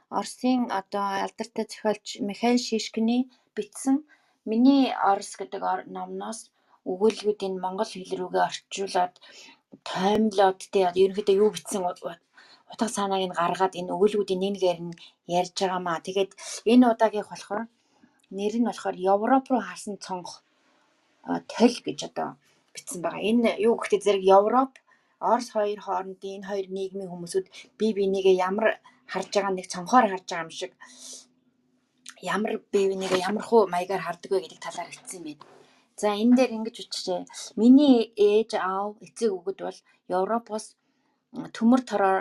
Оросын одоо алдартай зохиолч Михаил Шишкиний бичсэн "Миний Орос" гэдэг номноос өгүүлбэрүүдийг монгол хэл рүүгээ орчуулад тоймлоод тий ерөнхийдөө юу бичсэн утга санааг нь гаргаад энэ өгүүлбэрүүдийн нэг нэгээр нь ярьж байгаамаа. Тэгээд энэ удаагийнх болохоор нэр нь болохоор Европ руу харсан цонх толь гэж одоо бичсэн байгаа. Энэ юу гэхдээ зэрэг Европ, Орос хоёр хоорондын энэ хоёр нийгмийн хүмүүсүүд бие бинийгээ ямар харж байгаа, нэг цонхоор харж байгаа юм шиг ямар бие бинийгээ ямар хуу маягаар хардаг вэ гэдэг талаар бичсэн юм байна. За, энэ дээр ингэж бичжээ. Миний ээж аав, эцэг өвгөд бол Европоос төмөр тороор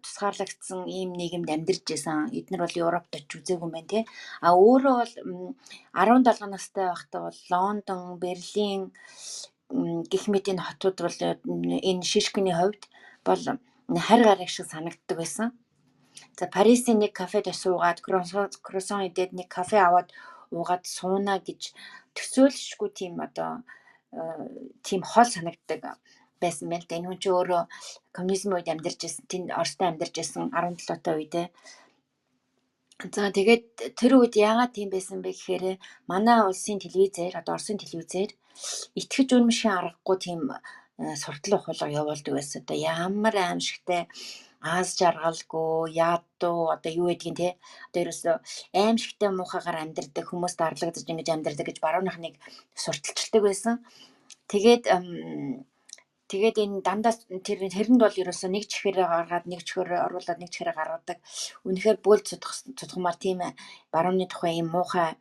тусгаарлагдсан ийм нийгэмд амьдарч байсан. Эднэр бол Европт очиж үзээгүй юм байна те. А өөрөө бол 17 настай байхдаа бол Лондон, Берлин гэх мэт энэ хотууд бол энэ Шишкиний хувьд бол харь гариг шиг санагддаг байсан. За, Парисын нэг кафед суугаад, круассан идээд, нэг кофе аваад уугаад сууна гэж төсөөлшгүй тийм одоо тийм хол санагддаг байсан байна л да. Энэ хүн чинь өөрөө коммунизм үед амьдарч байсан, тэнд Оростой амьдарч байсан 17 та үедээ. За, тэгээд тэр үед яагаад тийм байсан бэ гэхээр манай улсын телевизээр, одоо Оросын телевизээр итгэж үнэмшихийн аргагүй тийм суртал ухуулга явуулдаг байсан. Одоо ямар аимшигтай аз жаргалгүй, ядуу, одоо юу гэдгийг те, одоо ерөөсөө аимшигтай муухайгаар амьдардаг хүмүүс дарлагдаж ингэж амьдардаг гэж барууныхныг сурталчилдаг байсан. Тэгээд энэ дандаа тэрэнд бол ерөөсөө нэг чихрээ гаргаад, нэг чихрээ оруулаад, нэг чихрээ гаргадаг. Үнэхээр бөөл цутгамаар тийм барууны тухай ийм муухай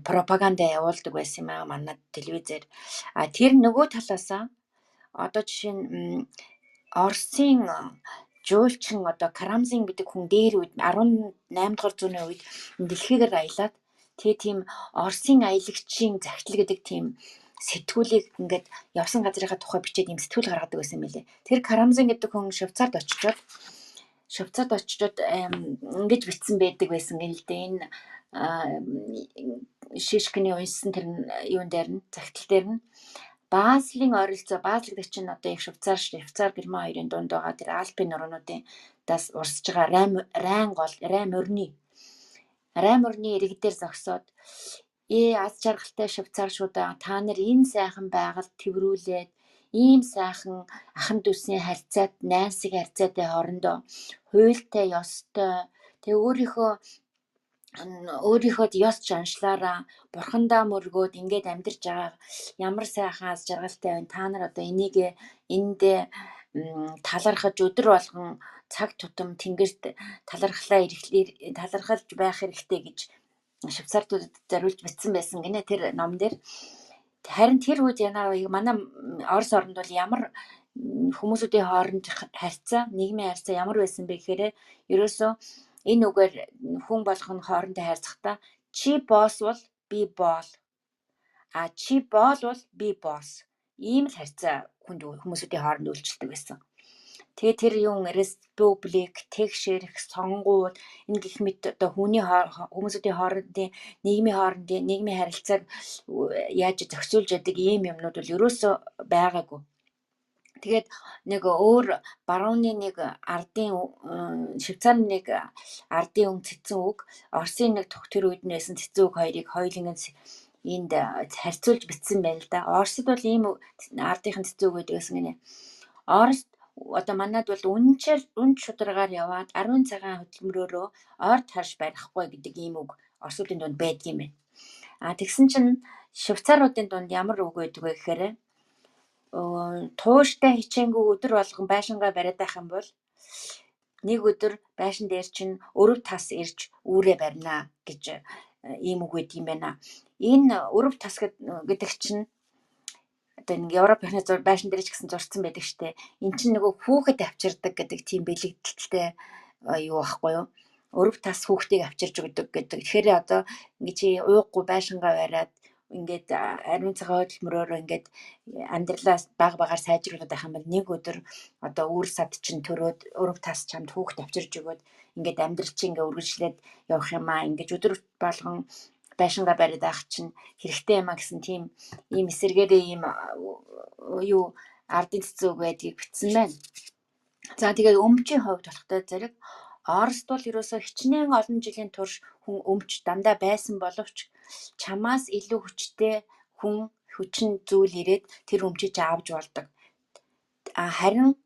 пропаганда явуулдаг байсан юм аа манай телевизээр. А тэр нөгөө талаасаа одоо жишээ нь Оросын жуулчин одоо Карамзин гэдэг хүн дээр үед 18 дугаар зууны үед дэлхийгээр аялаад, тэгээ тийм Оросын аялагчийн захидал гэдэг тийм сэтгүүлийг ингээд явсан газрынхаа тухай бичээд ийм сэтгүүл гаргадаг байсан юм билээ. Тэр Карамзин гэдэг хүн Швейцарт очичоод ингэж бичсэн байдаг байсан гэнэ л дээ. Энэ Шишкиний уншсан тэр юун дээр нь, захидал дээр нь Базелийн ойролцоо, Базел гэдэг чинь одоо яг Швейцар, Герман хоёрын дунд байгаа тэр Альпын нуруунуудын дас урсж байгаа Райн гол Райн морины эрэг дээр зогсоод: "Ээ, аз жаргалтай швейцарчуудаа, та нар энэ сайхан байгальд тэврүүлээд, ийм сайхан ахан дүүсийн харьцаат, найрсаг харьцаатай, хоорондоо хуультай, ёстой, тэгээ өөрийнхөө ёс заншлаараа бурхандаа мөргөөд ингээд амьдарч байгаа ямар сайхан аз жаргалтай байна. Та нар одоо энийг эндээ талархаж, өдөр болгон цаг тутам тэнгэрт талархлаа талархалж байх хэрэгтэй" гэж швейцарчуудад зориулж бичсэн байсан гэнэ тэр ном дээр. Харин тэр үед манай Орос оронд бол ямар хүмүүсүүдийн хоорондох харьцаа, нийгмийн харьцаа ямар байсан бэ гэхээр ерөөсөө энэ үгээр хүн болгоно хоорондоо харьцахдаа чи босс бол би боол. А чи боол бол би босс. Ийм л харьцаа хүнд хүмүүсүүдийн хооронд үйлчилдэг байсан. Тэгээ тэр юун республик, тэгш эрх, сонгуул, энэ гэх мэт одоо хүний хүмүүсүүдийн хоорондын нийгмийн харилцааг яаж зохицуулж яадаг ийм юмнууд бол ерөөсөө байгаагүй. Тэгээд нэг өөр барууны нэг ардын, Швейцарын нэг ардын хүн цэцэн үг, Оросын нэг тэр үед нь байсан цэцэн үг хоёрыг хоёуланг нь энд харьцуулж бичсэн байна л да. Оросд бол ийм ардынхын цэцэн үг байдаг гэсэн гинэ. Оросд одоо манад бол үнчээр үнч шударгаар яваад 10 цагаан хөдөлмөрөөрөө ойр тарш барихгүй гэдэг ийм үг оросуудын дунд байдаг юм байна. А тэгсэн чинь швейцаруудын дунд ямар үг байдаг вэ гэхээр тууштай хичээнгүй өдөр болгон байшингаа бариад байх юм бол нэг өдөр байшин дээр чинь өрөв тас ирж үүрээ барина гэж ийм үг байдаг юм байна. Энэ өрөв тас гэдэг чинь одоо нэг Европынхны байшин дээр ч гэсэн зурчихсан байдаг штэ. Эн чинь нөгөө хүүхэд авчирдаг гэдэг тийм бэлэгдэлтэй юу байхгүй юу? Өрөв тас хүүхдийг авчирч өгдөг гэдэг. Тэгэхээр одоо ингэ чи ууггүй байшингаа бариад, ингээд ариун цагаан хөдөлмөрөөрөө ингээд амьдралаа бага багаар сайжруулад байх юм бол нэг өдөр одоо үүр сад чинь төрөөд, өрөв тас чамд хүүхд авчирч өгөөд, ингээд амьдрал чинь ингээ үргэлжлээд явах юм аа. Ингэж өдөр болгон байшингаа бариад байх чинь хэрэгтэй юм а гэсэн тийм ийм эсэргээрээ ийм юу ардын цэцэн үг байдгийг бичсэн байна. За, тэгээд өмчийн хувьд болохтой зэрэг Оросд бол ерөөсөө хичнээн олон жилийн турш хүн өмч дандаа байсан боловч чамаас илүү хүчтэй хүн, хүчин зүйл ирээд тэр өмчийг чи авч болдог. Харин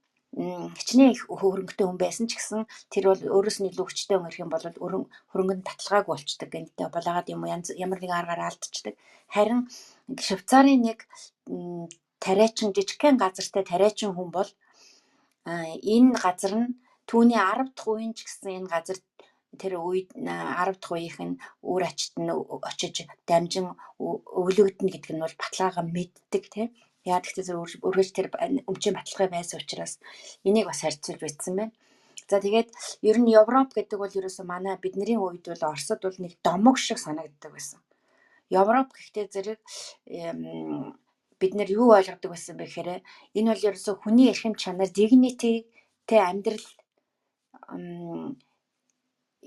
хичнээн их хөрөнгөтэй хүн байсан ч гэсэн тэр бол өөрөөс нь илүү хүчтэй хүн ирэх юм бол хөрөнгө нь таталгаагүй болчдөг, гэнтэй булаагаад юм уу ямар нэгэн аргаар алдчихдаг. Харин Швейцарын нэг тариачин, жижигхэн газартай тариачин хүн бол энэ газар нь түүний 10 дахь үеийн ч гэсэн энэ газар тэр үед 10 дахь үеийнх нь үр ачид нь очиж дамжин өвлөгдөнө гэдэг нь бол баталгаагаа мэддэг, тийм. Яа гэвэл өргөж тэр өмчийн баталгаа байсан учраас энийг бас харьцуулж бичсэн байна. За, тэгээд ер нь Европ гэдэг бол ерөөсөө манай бидний үед бол Оросд бол нэг домог шиг санагддаг байсан. Европ гэхдээ зэрэг бид нар юу ойлгодог байсан бэ гэхээр энэ бол ерөөсөө хүний эрхэм чанар, dignity-тэй амьдрал,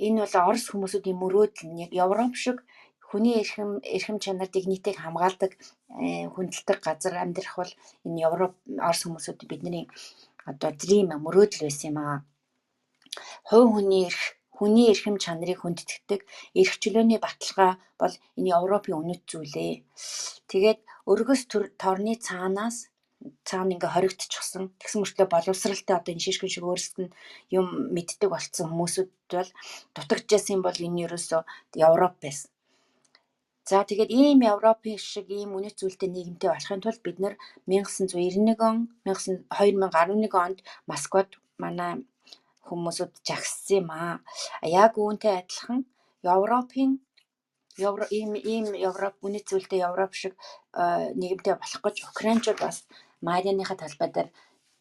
энэ бол Орос хүмүүсүүдийн мөрөөдөл. Нэг Европ шиг хүний эрхэм чанар, dignity-г хамгаалдаг, хүндэлдэг газар амьдрах бол энэ Европ, Орос хүмүүсүүд бидний одоо dream, мөрөөдөл байсан юм аа. Хувь хүний эрх, хүний эрхэм чанарыг хүндэтгдэг эрх чөлөөний баталгаа бол энэ Европын үнэт зүйлээ. Тэгээд өргөс торны цаанаас цаана ингээ хоригдчихсан. Тэгсэн мөртлөө боловсралтай, одоо энэ шишгэн шиг өөрсдөд нь юм мэддэг болцсон хүмүүсүүд бол дутагдчихсан юм бол энэ ерөөсөө Европ байсан. За, тэгээд ийм Европын шиг ийм үнэт зүйлтэй нийгэмтэй болохын тулд бид нар 1991 он, 2011 онд Москвад манай хүмүүсүүд жагссан юм аа. Яг үүнтэй адилхан Европын ийм Европ, үнэт зүйлтэй Европ шиг нийгэмтэй болох гэж Украинчууд бас Майданыхаа талбай дээр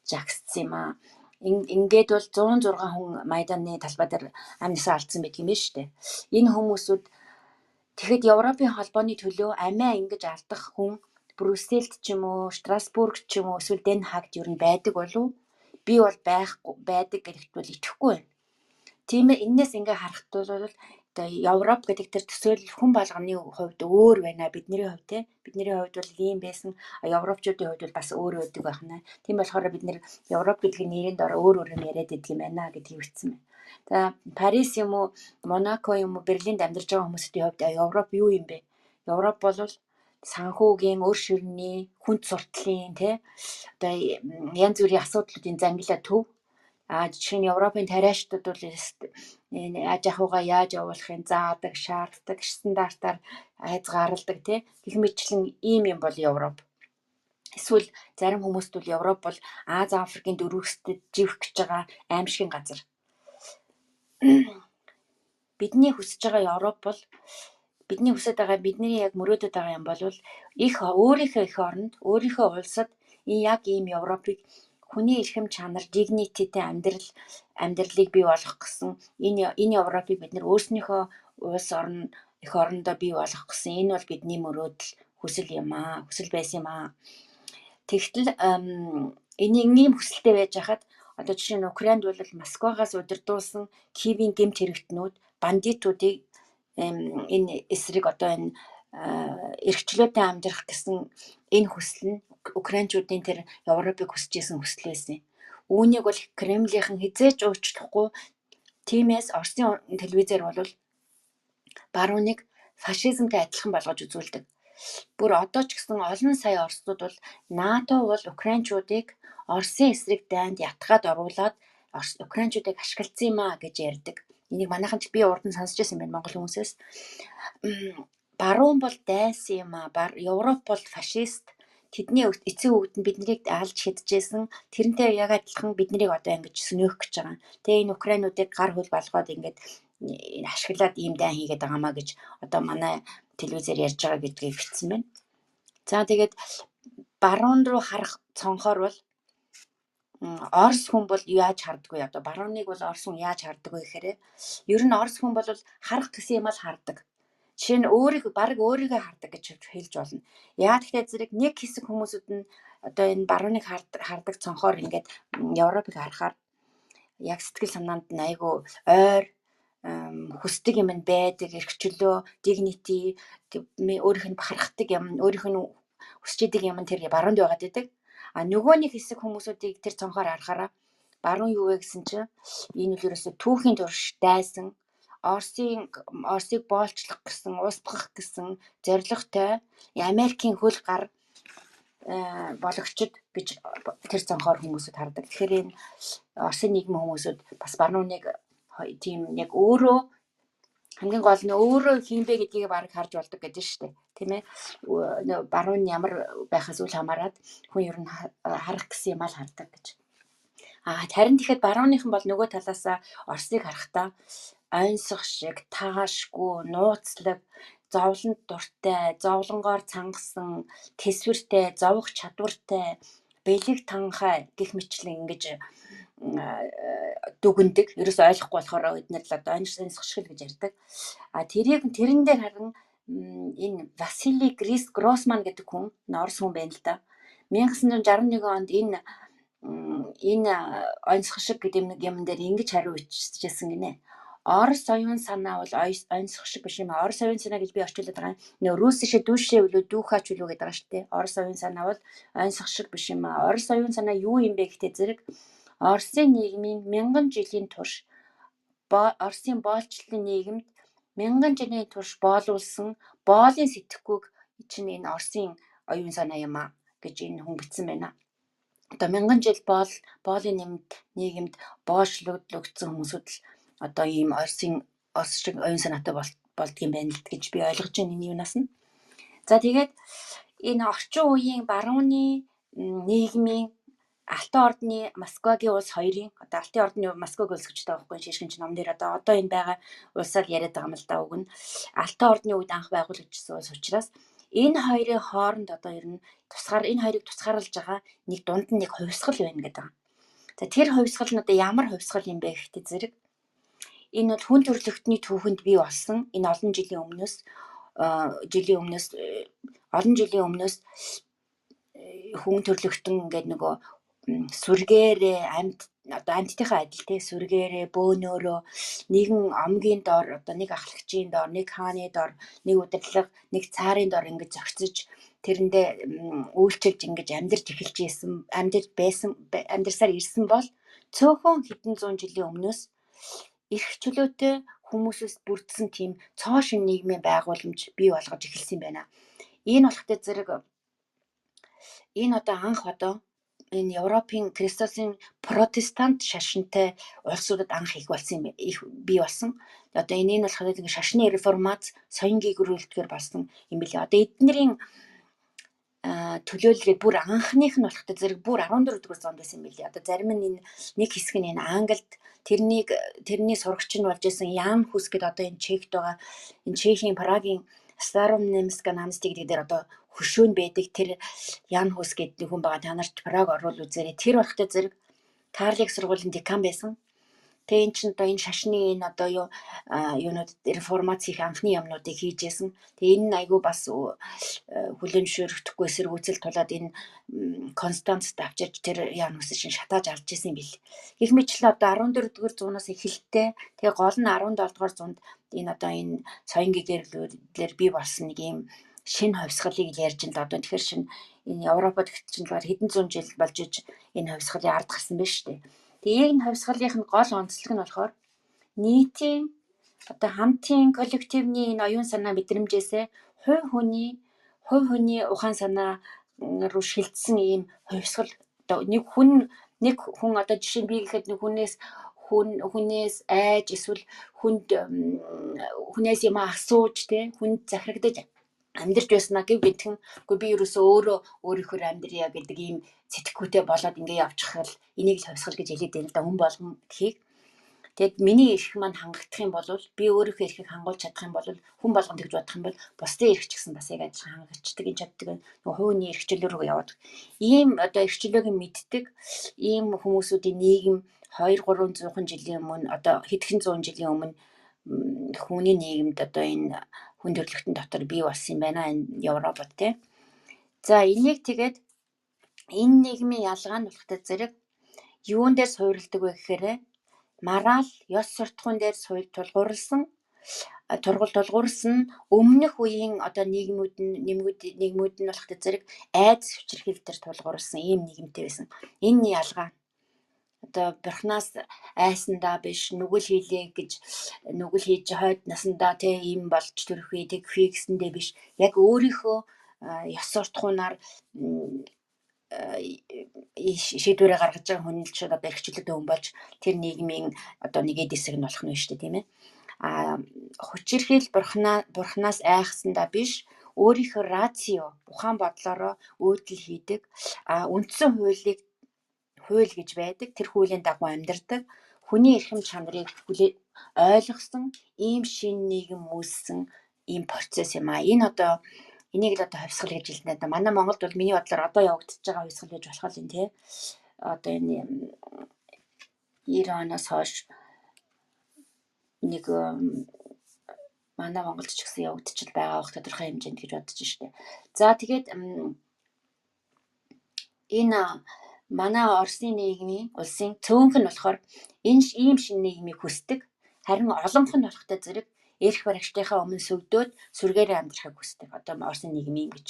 жагссан юм аа. Ингээд бол 106 хүн Майданы талбай дээр амь насаа алдсан байдаг юм байна шүү дээ. Энэ хүмүүсүүд тэгэхэд Европын холбооны төлөө амиа ингэж алдах хүн Брюссельд ч юм уу, Страсбург ч юм уу, эсвэл Ден Хаагт ер нь байдаг болов уу? Би бол байхгүй, байдаг гэдэгт бол итгэхгүй байна. Тийм ээ, энээс ингээ харахад бол одоо Европ гэдэг тэр төсөөлөл хүн болгоны хувьд өөр байна, бидний хувьд, те. Бидний хувьд бол ийм байсан, европчуудын хувьд бол бас өөр байдаг байх нэ. Тийм болохоор бид нар Европ гэдэг нэрийн дор өөр өөр юм яриад байдаг юм байна гэдгийг бичсэн байна. За, Парис юм уу, Монако юм уу, Берлинд амьдарч байгаа хүмүүсийн хувьд Европ юу юм бэ? Европ бол санхүүгийн, өр ширний, хүнд суртлын, те, одоо янз бүрийн асуудлуудын зангилаа төв. А жишээ нь Европын тариачдад бол энэ аж ахуйгаа яаж явуулахын заадаг, шаарддаг, стандартаар хязгаарладаг, тий. Гэх мэтчлэн ийм юм бол Европ. Эсвэл зарим хүмүүст бол Европ бол Ази, Африкийн дөрвөсдөд живэх гэж байгаа аймшигын газар. Бидний хүсэж байгаа Европ бол, бидний хүсэж байгаа, бидний яг мөрөөдөд байгаа юм бол их өөрийнхөө эх оронд, өөрийнхөө улсад яг ийм Европыг, хүний эрхэм чанар, dignity-тэй амьдралыг бий болгох гэсэн энэ Европыг бид нар өөрснийхөө улс орн, эх орондоо бий болгох гэсэн энэ бол бидний мөрөөдөл, хүсэл юм аа, хүсэл байсан юм аа. Тэгтэл энэ ийм хүсэлтэй байж хахад одоо жишээ нь Украинд бол Москвагаас удирдуулсан Киевийн гэмт хэрэгтнүүд, бандитуудыг энэ эсрэг одоо энэ эрх чөлөөтэй амьдрах гэсэн энэ хүсэл нь Украинчуудын тэр Европыг хүсэж исэн хүсэл байсан юм. Үүнийг бол Кремлийнхэн хэзээ ч уучлахгүй. Тиймээс Оросын телевизээр бол барууныг фашизмтай адилхан болгож үзүүлдэг. Бүр одоо ч гэсэн олон сая оросууд бол НАТО бол Украинчуудыг Оросын эсрэг дайнд ятгаад оруулаад Украинчуудыг ашигласан юм а гэж ярьдаг. Энийг манайхан ч би урд нь сонсч байсан юм байна монгол хүмүүсээс. Баруун бол дайсан юм а. Европ бол фашист. Тэдний эцэг өвд нь биднийг алж хядчихсан. Тэрнтэй яг адилхан биднийг одоо ингэж сөнөөх гэж байгаа. Тэгээ энэ Украинуудыг гар хөл болгоод ингээд ашиглаад ийм дайн хийгээд байгаа маа гэж одоо манай телевизээр ярьж байгаа гэдгийг бичсэн байна. За, тэгээд баруун руу харах цонхоор бол Орос хүн бол яаж харддаг вэ? Одоо барууныг бол Орос хүн яаж харддаг вэ гэхээр ер нь Орос хүн бол харах гэсэн юм л хардаг. Жишээ нь өөрийг бараг өөрийгөө хардаг гэж хэлж болно. Яа тэгэхээр зэрэг нэг хэсэг хүмүүсүүд нь одоо энэ барууныг хардаг цонхоор ингээд Европыг харахаар яг сэтгэл санаанд нь айгүй ойр, хүсдэг юм нь байдаг, эрх чөлөө, dignity, өөрийнх нь бахархдаг юм, өөрийнх нь хүсэж идэг юм нь тэр баруунд байгаад байдаг. А нөгөө нэг хэсэг хүмүүсүүдийг тэр цонхоор харахаараа Баруун юу вэ гэсэн чинь энэ үл ерөөсөө түүхийн турш дайсан Оросыг боолчлох гэсэн, устгах гэсэн зорилготой Америкийн хөл гар бологчид гэж тэр цонхоор хүмүүсүүд хардаг. Тэгэхээр энэ Оросын нийгмийн хүмүүсүүд бас барууныг тийм яг өөрөө хамгийн гол нь өөрөө хэн бэ гэдгийг бараг харж болдог гэдэг нь шүү дээ. Тийм ээ. Баруун нь ямар байхаас үл хамааран хүн ер нь харах гэсэн юм аа л хардаг гэж. Харин тэгэхэд барууныхан бол нөгөө талаасаа Оросыг харахтаа ойнсох шиг, таашгүй, нууцлаг, зовлонд дуртай, зовлонгоор цангасан, тэсвэртэй, зовох чадвартай, бэлэг танхай гэх мэтлэн ингэж дүгнэдэг. Ерөөсөө ойлгохгүй болохоор эднэр л одоо ойнсох шиг л гэж ярьдаг. Тэрийг тэрэн дээр харин энэ Василий Грис Гроссман гэдэг хүн Орос хүн байна л да. 1961 онд энэ ойнсох шиг гэдэг юм дээр ингэж хариу бичижсэн гинэ. Орос оюун санаа бол ойнсох шиг биш юм. Орос оюун санаа гэж би орчуулад байгаа юм. Нөө русишэ дүүшээ үлээ дүүхач үлээ гэдэг байгаа шүү дээ. Орос оюун санаа бол ойнсох шиг биш юм аа. Орос оюун санаа юу юм бэ гэхдээ зэрэг Оросын нийгмийн мянган жилийн турш Оросын боолчлолын нийгэмд мянган жилийн турш боолуулсан боолын сэтгэхүйг чинь энэ Оросын оюун санаа юм аа гэж энэ хүн бичсэн байна. Одоо мянган жил боолын нийгэмд боолчлогдсон хүмүүсүүд л одоо ийм Оросын Орос шиг оюун санаатай болдго юм байна л гэж би ойлгож байна энэ юунаас нь. За тэгээд энэ орчин үеийн барууны нийгмийн Алтан ордны Москвагийн улс хоёрын одоо Алтан ордны Москваг улс гэж байгаа байхгүй шишгэн чинь ном дээр одоо энэ байгаа улсаар яриад байгаа юм л да уг нь Алтан ордны үед анх байгуулагдсан улс учраас энэ хоёрын хооронд одоо ер нь тусгаар энэ хоёрыг тусгаарлаж байгаа нэг дунд нь нэг хувьсгал байна гэдэг. За тэр хувьсгал нь одоо ямар хувьсгал юм бэ гэхдээ зэрэг энэ бол хүн төрөлхтний түүхэнд бий болсон энэ олон жилийн өмнөөс олон жилийн өмнөөс хүн төрөлхтөн ингээд нөгөө сүргээрээ амьд одоо амьдтынхаа адил те сүргээрээ бөөнөөрөө нэгэн омгийн дор одоо нэг ахлагчийн дор, нэг хааны дор, нэг удирдлага, нэг цаарын дор ингэж зохицож тэрэндээ үйлчилж ингэж амьдарч эхэлж исэн амьдарч байсан амьдарсаар ирсэн бол цөөхөн хэдэн зуун жилийн өмнөөс эрх чөлөөтэй хүмүүсээс бүрдсэн тийм цоо шинэ нийгмийн байгууламж бий болгож эхэлсэн юм байна. Энэ болохтой зэрэг энэ одоо анх одоо энэ Европын Христосын протестант шашинтай улсуудад анх их болсон юм их бий болсон. Одоо энэ нь болохоор нэг шашны реформац, соён гэгрүүлэлтгээр болсон юм билээ. Одоо эднэрийн төлөөллөөр бүр анхных нь болохтой зэрэг бүр 14 дугаар зуунд байсан юм билээ. Одоо зарим нь энэ нэг хэсэг нь энэ Англид тэрний сурагч нь болж исэн Ян Хус гэдэг одоо энэ Чехт байгаа энэ Чехийн Прагийн Старомнемска Намсти гэдэг дээр одоо хөшөөн байдаг тэр Ян Хус гэдэг хүн байгаа. Та нарт Праг орвол үзээрэй. Тэр болохтой зэрэг Карлик сургуулийн декан байсан. Тэгээ эн чинь одоо энэ шашны энэ одоо юу юунууд реформац хийх анхны юмнуудыг хийж исэн. Тэгээ энэ нь айгүй бас хүлээн зөвшөөрөгдөхгүй эсэргүүцэл тулаад энэ Констанцд авчирч тэр Ян Хус чинь шатааж алж исэн юм бил. Гэх мэтлэн одоо 14 дугаар зуунаас эхэлтээ тэгээ гол нь 17 дугаар зуунд энэ одоо энэ соён гэгэрлэлээр бий болсон нэг ийм шинэ хувьсгалыг л ярьж байна л одоо тэгэхээр шинэ энэ Европод чинь л хэдэн зуун жил болж иж энэ хувьсгалын ард гарсан байна шүү дээ. Тэгээ энэ хувьсгалынх нь гол онцлог нь болохоор нийтийн одоо хамтын коллективны энэ оюун санаа мэдрэмжээсээ хувь хүний ухаан санаа руу шилжсэн ийм хувьсгал одоо нэг хүн одоо жишээ нь би гэхэд нэг хүнээс айж эсвэл хүнээс юм асууж те хүнд захирагдаж амьдарч байснаа гэв гэнтхэн үгүй би ерөөсөө өөрөө өөрийнхөө амьдрья гэдэг ийм сэтгэхүйтэй болоод ингээ явчихвал энийг л хувьсгал гэж хэлээд байна л да хүн болгон тхийг. Тэгэд миний эрх маань хангагдах юм бол би өөрийнхөө эрхийг хангуулж чадах юм бол хүн болгон тэгж бодох юм бол бусдын эрх ч гэсэн бас яг адилхан хангагдчихдаг юм чаддаг. Нөгөө хувийн эрх чөлөө рүү яваад. Ийм одоо эрх чөлөөг нь мэддэг ийм хүмүүсүүдийн нийгэм 2 300 жилийн өмнө одоо хэдхэн зуун жилийн өмнө хүний нийгэмд одоо энэ хүн төрөлхтөн дотор бий болсон юм байна энэ Европод те. За энийг тэгээд энэ нийгмийн ялгаа нь болохтой зэрэг юун дээр суурилдаг вэ гэхээр морал, ёс суртахуун дээр тулгуурласан тулгуурсан өмнөх үеийн одоо нийгмүүд нь нийгмүүд нь болохтой зэрэг айдас хүчирхийлэл дээр тулгуурласан ийм нийгэмтэй байсан. Энэ ялгаа. Одоо бурхнаас айсандаа биш, нүгэл хийлээ гэж нүгэл хийж хойд насандаа тэ ийм болж төрөхүй тэгхүй гэсэндээ биш. Яг өөрийнхөө ёс суртахуунаар шийдвэрээ гаргаж байгаа хүн л шууд одоо эрхчлөлтэй хүн болж тэр нийгмийн одоо нэг эд хэсэг нь болох нь шүү дээ, тийм ээ. Хүчирхийл бурхнаас айхсандаа биш, өөрийнхөө рацио ухаан бодлороо үйлдэл хийдэг, үндсэн хуулийг хууль гэж байдаг. Тэр хуулийн дагуу амьдардаг. Хүний эрхэм чанарыг ойлгосон ийм шинэ нийгэм үүссэн ийм процесс юм аа. Энэ одоо энийг л одоо хувьсгал гэж хэлнэ. Одоо манай Монголд бол миний бодлоор одоо явагдаж байгаа хувьсгал гэж болох юм тий. Одоо энэ 90 оноос хойш нэг манай Монголд ч гэсэн явагдчихл байгаа бах тодорхой хэмжээнд гэж бодож штэ. За тэгээд энэ манай Оросын нийгмийн улсын цөөнх нь болохоор энэ ийм шинэ нийгмийг хүсдэг. Харин олонх нь болохтой зэрэг эрх баригчдынхаа өмнө сөгдөөд сүргээрээ амьдрахыг хүсдэг. Одоо Оросын нийгэм гэж.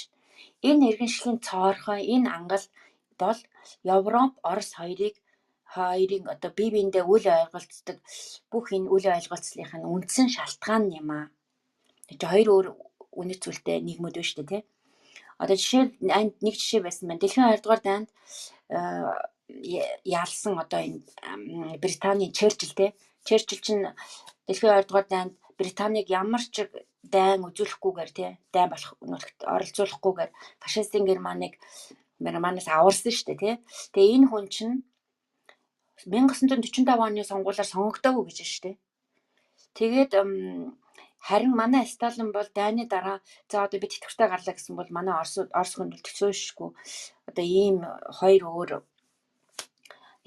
Энэ иргэншлийн цоорхой энэ ангал бол Европ, Орос хоёрын одоо бие биендээ үл ойлголцдог бүх энэ үл ойлголцлынх нь үндсэн шалтгаан юм аа. Тэр хоёр өөр үнэт зүйлтэй нийгмүүд байна шүү дээ, тий. Одоо жишээ нэг жишээ байсан байна. Дэлхийн 2 дугаар дайнд ялсан одоо энэ Британийн Черчилль те. Черчилль чинь дэлхийн 2 дугаар дайнд Британийг ямар ч дайн үзүүлэхгүйгээр те, дайн болох оролцуулахгүйгээр фашистын Германыг Германаас аварсан шүү дээ, тий. Тэгээ энэ хүн чинь 1945 оны сонгуулиар сонгогдоогүй гэж шүү дээ. Тэгээд харин манай Сталин бол дайны дараа за одоо бид тэтгэвртэй гарлаа гэсэн бол манай Орос хүн бол төсөөлшгүй. Одоо ийм хоёр өөр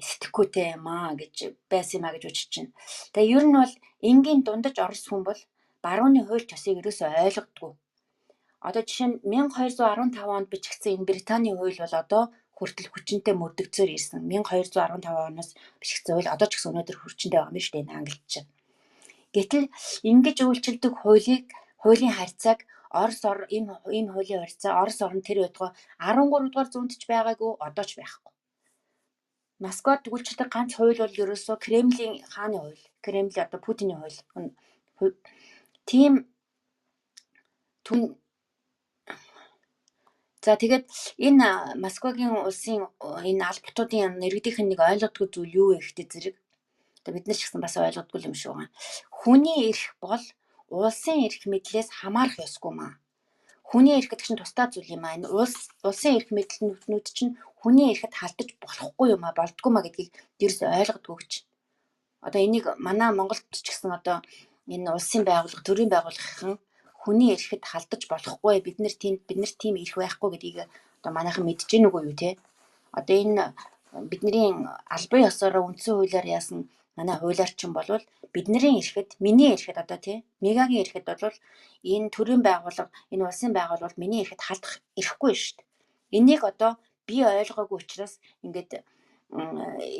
сэтгэхүйтэй юм аа гэж байсан юм аа гэж үжиж чинь. Тэгээ ер нь бол энгийн дундаж Орос хүн бол барууны хууль ёсыг ерөөсөө ойлгодгүй. Одоо жишээ нь 1215 онд бичигдсэн энэ Британийн хууль бол одоо хүртэл хүчинтэй мөрдөгцөөр ирсэн. 1215 оноос бичигдсэн хууль одоо ч гэсэн өнөөдөр хүчинтэй байгаа юм шүү дээ энэ Англид чинь. Гэтэл ингэж үйлчилдэг хуулийг хуулийн харьцааг Орос ийм хуулийн харьцаа Орос орн тэр байтугай 13 дугаар зуунд ч байгаагүй, одоо ч байхгүй. Москвад үйлчилдэг ганц хууль бол ерөөсөө Кремлийн хааны хууль. Кремл одоо Путиний хууль. Тийм түн. За тэгээд энэ Москвагийн улсын энэ албатуудын иргэдийнх нь нэг ойлгодгүй зүйл юу вэ гэхдээ зэрэг одоо бид нар ч гэсэн бас ойлгодгүй юм шиг байна. Хүний эрх бол улсын эрх мэдлээс хамаарах ёсгүй маа. Хүний эрх гэдэг чинь тусдаа зүйл юм аа. Энэ улсын эрх мэдлэнүүд чинь хүний эрхэд халдаж болохгүй юм аа, болдгоо маа гэдгийг ерөөсөй ойлгодгүй гэж. Одоо энийг манай Монголд ч гэсэн одоо энэ улсын байгууллага, төрийн байгууллагын хүний эрхэд халдаж болохгүй, бид нар тийм эрх байхгүй гэдгийг одоо манайхан мэдэж гин үгүй юу те. Одоо энэ бидний албан ёсороо үндсэн хуулиар яасан манай хуулиар чинь болвол бидний эрхэд, миний эрхэд одоо тий, Мегагийн эрхэд бол энэ төрийн байгууллага, энэ улсын байгууллага миний эрхэд халдах эрхгүй шүү дээ. Энийг одоо би ойлгоогүй учраас ингээд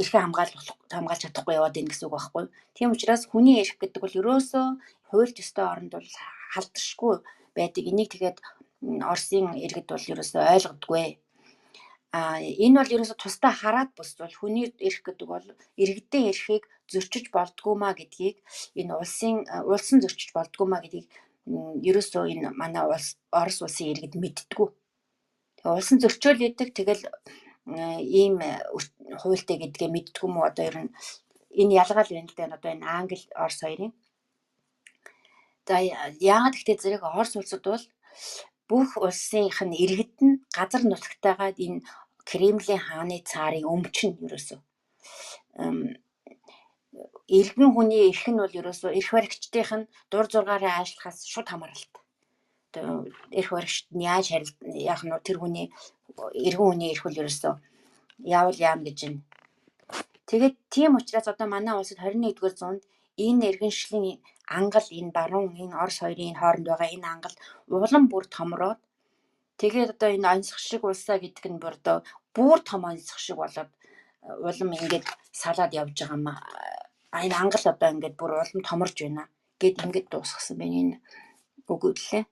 эрхээ хамгаалж чадахгүй яваад байна гэсэн үг байхгүй. Тийм учраас хүний эрх гэдэг бол ерөөсөө хууль ёстой оронд бол халдшгүй байдаг. Энийг тэгээд Оросын иргэд бол ерөөсөө ойлгодгүй. Энэ бол ерөөсөө тусдаа хараад бус бол хүний эрх гэдэг бол иргэдийн эрхийг зөрчиж болдгоо маа гэдгийг энэ улсын зөрчиж болдгоо маа гэдгийг ерөөсөө энэ манай улс Орос улсын иргэд мэддэггүй. Тэгээ улсын зөрчөөл идэг, тэгэл ийм хуультай гэдгээ мэддэггүй юм уу, одоо ер нь энэ ялгаал байна л да одоо энэ Англи Орос хоёрын. За яагаад гэхдээ зэрэг Орос улсад бол бүх улсынх нь иргэд нь газар нутагтайгаа энэ Кремлийн хааны цаарын өмч нь ерөөсөө. Иргэн хүний эрх нь бол ерөөсөө эрх баригчдынх нь дур зургаараа ажиллахаас шууд хамааралтай. Одоо эрх баригчд нь яаж яах нь тэр хүний эргэн хүний эрх бол ерөөсөө яавал яам гэж байна. Тэгээд тийм учраас одоо манай улсад 21-р зуунд энэ иргэншлийн ангал, энэ баруун, энэ Орос хоёрын хооронд байгаа энэ ангал улам бүр томроод тэгээд одоо энэ онцгой шиг улсаа гэдэг нь бүр одоо бүр том онцгой шиг болоод улам ингээд салаад явж байгаа юм аа. Энэ ангал одоо ингээд бүр улам томорж байна гэд ингээд дуусгасан байна энэ өгүүллээ.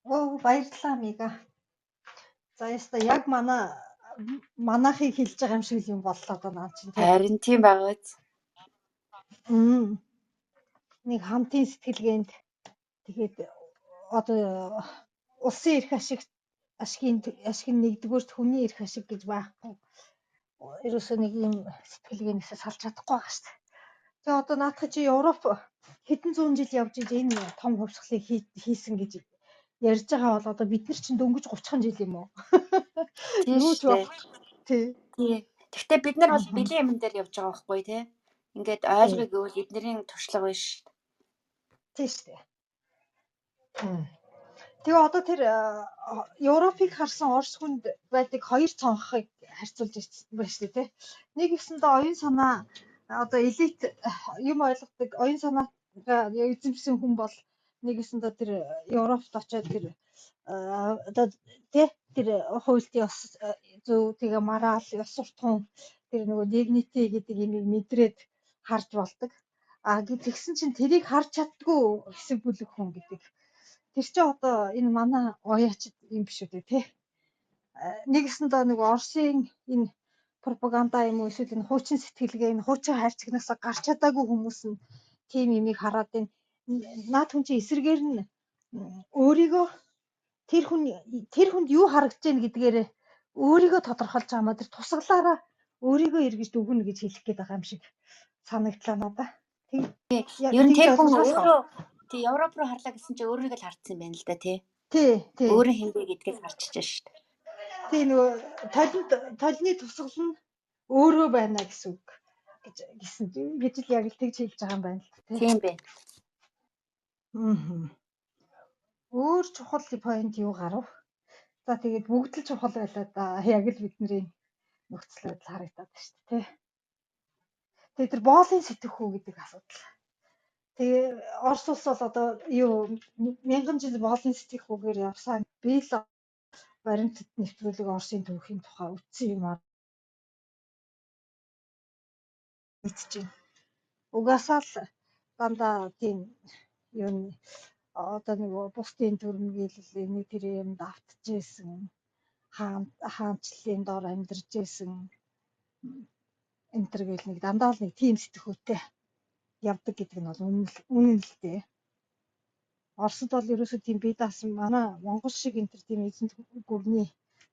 Оо, баярлалаа Мига. За яста яг манайхыг хэлж байгаа юм шиг юм боллоо доо наа чинь тий. Харин тийм байгаа биз. Нэг хамтын сэтгэлгээнд тэгээд одоо улсын эрх ашиг ашигын ашиг нь нэгдүгээрт хүний эрх ашиг гэж байхгүй. Ерөөсөө нэг юм сэтгэлгээнээс салж чадахгүй байгаа шүү дээ. Тэгээ одоо наадах чи Европ хэдэн зуун жил явж иж энэ том хувьсгалыг хийсэн гэж ярьж байгаа бол одоо бид нар чинь дөнгөж 30 жил юм уу? Тийм Юу ч шүү дээ. болох тий. Тий. Гэхдээ бид нар бол бэлэн юмн дээр явж байгаа байхгүй тий. Ингээд ойлгоё гэвэл эднэрийн туршлага биш. Тийм шүү дээ. Тэгээ одоо тэр Европыг харсан Орос хүнд байдаг хоёр цонхыг харьцуулж ирсэн байна шүү дээ тий. Нэг гэсэндээ оюун санаа одоо элит юм ойлгодог оюун санаагаа эзэмшсэн хүн бол нэг гэсэндээ тэр Европт очиод тэр одоо тий тэр хуульд ёс зөв тэгээ морал ёс суртахуун тэр нөгөө dignity гэдэг юмыг мэдрээд харж болдог. А тэгсэн чинь тэрийг харж чаддгүй хэсэг бүлэг хүн гэдэг. Тэр чинь одоо энэ манай ояачд юм биш үү тий. Нэгсэндээ нэг Оросын энэ пропаганда юм уу эсвэл энэ хуучин сэтгэлгээ энэ хуучин хайрцагнаас гарч чадаагүй хүмүүс нь тийм имийг хараад энэ наад хүн чинь эсрэгээр нь өөрийгөө тэр хүн тэр хүнд юу харагдаж байна гэдгээр өөрийгөө тодорхойлж байгаа маа тэр тусгалаараа өөрийгөө эргэж дүгнэ гэж хэлэх гээд байгаа юм шиг санагдлаа надаа. Тэг Ер нь тэр хүн өөрөө тий Европ руу харлаа гэсэн чинь өөрийгөө л хардсан юм байна л да тий. Тий, тий. Өөрөө хин бэ гэдгийг харчиж шүү дээ. Тий нөгөө толинд толны тусгал нь өөрөө байна гэсэн үг гэж гэсэн гэж л яг л тэгж хэлж байгаа юм байна л тий. Тийм байна. Аа. Өөр чухал point юу гарав? За тэгээд бүгд л чухал байлаа да. Яг л бидний нөхцөл байдал харагдаад байна шүү дээ тий. Тэгээд тэр боолын сэтгэхүй гэдэг асуудал. Тэгээ Орос улс бол одоо юу мянган жил боолын сэтгэхүйгээр явсан. Би л баримтат нэвтрүүлэг Оросын түүхийн тухай үтсэн юм аа мэдчихэв. Угаасаа л дандаа тийм юу одоо нэг бусдын төрмгийлэл энэ тэр юмд автжсэн хаан хаанчлалын дор амьдарч исэн энэ төр гэл нэг дандаа л нэг тийм сэтгхүүтэй явдаг гэдэг нь бол үнэн л дээ. Оросд бол ерөөсөө тийм бие даасан манай Монгол шиг энэ төр тийм эзэнт гүрний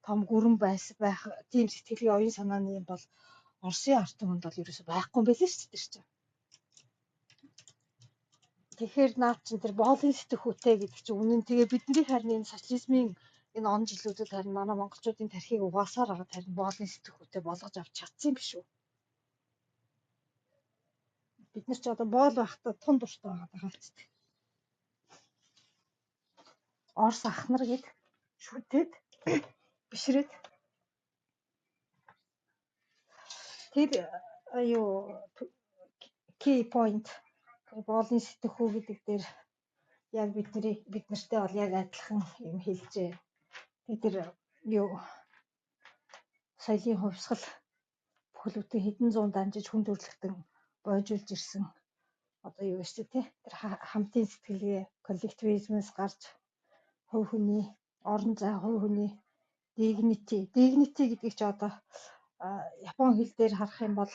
том гүрэн байх тийм сэтгэлийн оюун санааны юм бол Оросын ард түмэнд бол ерөөсөө байхгүй юм байлээ шүү дээ тэр чинь. Тэгэхээр наад чинь тэр боолын сэтгхүүтэй гэдэг чинь үнэн. Тэгээ бидний харин энэ социализмын энэ он жилүүдэд харин манай монголчуудын тархийг угаасаар хагаад харин боолын сэтгхүүтэй болгож авч чадсан юм биш үү? Бид нар ч одоо боол байхдаа тун дуртай байгаа даа ч. Орос ах нар гээд шүтээд бишрээд тэр юу key point боолын сэтгхүү гэдэг дээр яг бидний бид нартай бол яг адилхан юм хэлжээ. Тэг тэр юу соёлын хувьсгал бүхэл бүтэн хэдэн зуун дамжиж хүн төрөлхтөн бойжуулж ирсэн одоо юу вэ тий тэр хамтын сэтгэлгээ коллективизмээс гарч хувь хүний орон зай хувь хүний dignity dignity гэдгийг чи одоо Япон хэл дээр харах юм бол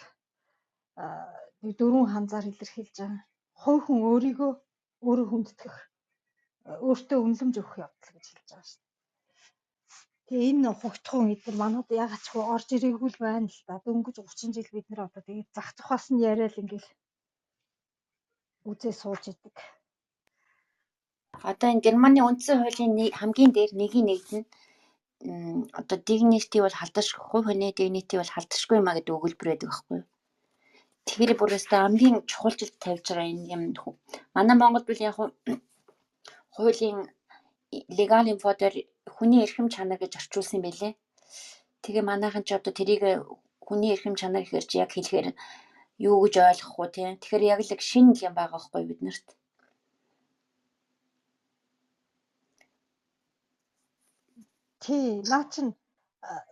нэг дөрвөн ханзаар илэрхийлж байгаа. Хувь хүн өөрийгөө өөрөө хүндэтгэх, өөртөө үнэлэмж өгөх явдал гэж хэлж байгаа шүү дээ. Тэгээ энэ хугтхуун эдгээр манад ягаад ч орж ирээгүй л байна л да. Дөнгөж 30 жил бид нар одоо тэгээд зах тухаас нь яриад ингээл үзээ сууж идэг. Одоо энэ Германы үндсэн хуулийн хамгийн дээр нэгийн нэгд нь одоо dignity бол халдашгүй, хувь хүний dignity бол халдашгүй юм а гэдэг өгүүлбэр байдаг байхгүй юу? Тэгэхээр бүр өстой хамгийн чухалчилд тавьж байгаа энэ юм. Манай Монголд бол яг хуулийн легал инфо дээр хүний эрхэм чанар гэж орчуулсан юм байлээ. Тэгээ манайхан ч одоо тэрийг хүний эрхэм чанар гэхэр чи яг хэлэхээр юу гэж ойлгох вэ те? Тэгэхээр яг л шинэ юм байгаа байхгүй бид нарт. Тий, наа чин